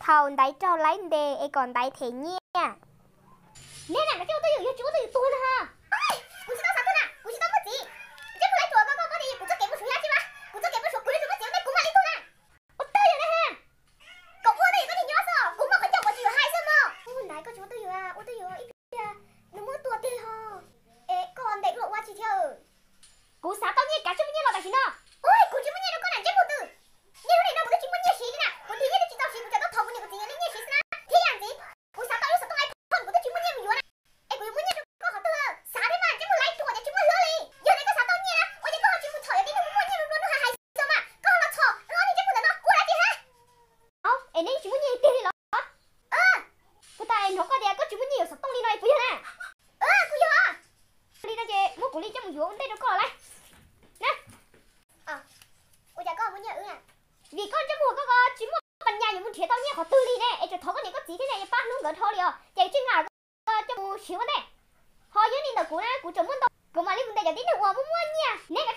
thaum ntaiv raug laib ntes es kom ntaiv them nyiaj. Neb na, koj coj ua twj ywm yog tsis ua twj ywm tuag na. Kuv tsis tau xav tuag na, kuv tsis tau muaj txiv. Ntsej muag laib ruam ko, koj paub tias kuv txoj kev mus suav yog tsis mas, kuv txoj kev mus suav kuv yuav tsum muaj txiv ua ntej kuv mam li tuag na. Ua twj ywm na. Kom ua twj ywm koj tsis nyob xwb, kuv muaj qhov ncauj kuv tsis yuav hais xwb mog. Ub, ntaiv koj tsis ua twj ywm, ua twj ywm ib pliag nws muab tua tiag ho. Es koj ntes kuv los ua tsis thiab. Kuv xav tau nyiaj, kav tsij muab nyiaj los tam sim no. Ua, kuv tsis muaj nyiaj rau koj na ntsej muag twg. Niaj hnub nim no kuv twb tsis muaj nyiaj siv li na, kuv nrhiav nyiaj twb tsis tau siv, kuv tseem tuaj thov kuv niam kuv txiv yuav nyiaj siv xwb na. Thiab yam ntxiv, kuv xav tau ib lub xov tooj iPhone kuv twb tsis muaj nyiaj mus yuav na. Es kuv yuav muaj nyiaj rau koj qhov twg? Xav thiab mas, ntsej muag laib ruam ces tsis muaj hlwb li. Yog tias koj xav tau nyiaj na, ua cas koj ho tsis mus txhom cov tib neeg muaj nyiaj nplua nuj hais hais xwb mas, koj ho los txhom wb ob niag ntsej muag ntawm no ua dab tsi hab? Au, es neb tsis muaj nyiaj tiag li los? Puag ta hnov koj tias koj tsis muaj nyiaj yuav xov tooj li no es puas yog na? Kuv yog. Li no ces muab kuv li coj mus yuav ua ntej rau koj lauj. Na, ua cas koj muaj nyiaj wb na? Vim koj ntsej muag koj ko tsis muaj pas nyas yuav mus nrhiav tau nyiaj qhov twg li ne, es tseem thov koj niam koj txiv thiab ne, yuav pab hlub nkawd dhau li os, ces tsis nqa koj coj mus siv ua ntej. Ho yog li ntawm kuv na, kuv tseem muaj ntau, kuv mam li mus ntes cov tib neeg uas muaj muaj nyiaj. Neb kav